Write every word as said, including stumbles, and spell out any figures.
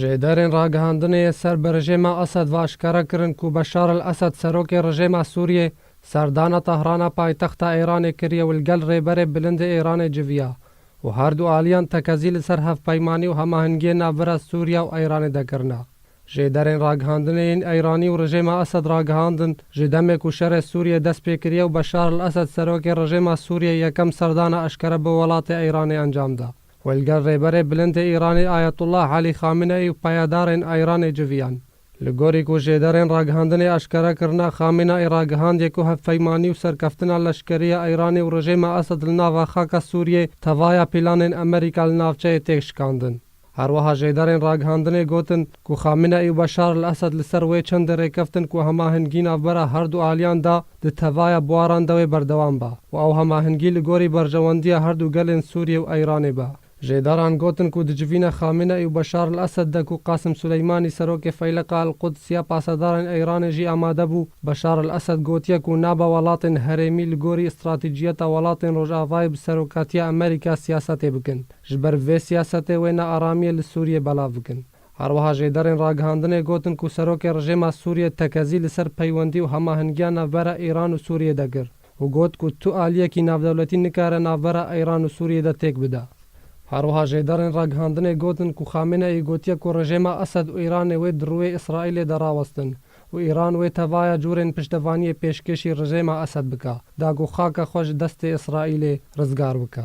Jêderên ragihandinê yê ser bi rejêma Esed ve aşkere kirin ku Beşar el Esed, serokê rejêma Sûriyê, serdana Tehrana, paytexta Îranê, kiriye û li gel rêberê bilindê Îranê civiya û her du aliyan tekezî li ser hevpeymanî û hemahingiyê navbera Sûriye û Îranê de kirine. Jêderên ragihandinê yên Îranî û rejêma Esed ragihandin, ji demê ku şerê Sûriyê dest pê kiriye û Beşar el Esed, serokê rejêma Sûriyê, yekem serdana eşkere bi welatê Îranê encam da. Û li gel rêberê bilindê Îranê Ayetullah Elî Xameneî û peyadarên Îranê civiyan. Li gorî ku jêderên ragihandinê eşkere kirine, Xameneî ragihandiye ku hevpeymanî û serkeftina leşkerî ya Îranê û rejêma Esed li nava xaka Sûriyê tevaya planên Amerîka li navçeyê têk şikandin. Her wiha jêderên ragihandinê gotin ku Xameneî û Beşar el Esed li ser wê çendê rêkeftin ku hemahingî navbera her du aliyan da di tevaya buaran de wê berdewam ba û ew hemahingî li gorî berjewendiya her du gelên Sûriyê û Îranê be. Jêderan gotin ku di civîna Xameneî û Beşar el Esed de ku Qasim Suleymanî, serokê Feyleqa El Quds ya pasedarên Îranê jî amade bû, Beşar el Esed gotiye ku nabe welatên herêmî li gorî stratejiyeta welatên Rojavayê bi serokatiya Amerîka siyasetê bikin. Ji ber vê siyasetê wê nearamiyê li Sûriyê belav bikin. Her wiha jêderên ragihandinê gotin ku serokê rejêma Sûriyê tekezî li ser peywendî û hemahingiya navbera Îran û Sûriyê de kir û got ku tu aliyekî navdewletî nikare navbera Îran û Sûriyê de têk bide. Her wiha jêderên ragihandinê gotin ku Xameneî gotiye ku rejêma Esed û Îranê wê di rûyê Îsraîlê de rawestin û Îran wê tevaya cûrên piştevaniyê pêşkêşî rejêma Esed bike, da ku xaka xwe ji destê Îsraîlê rizgar bike.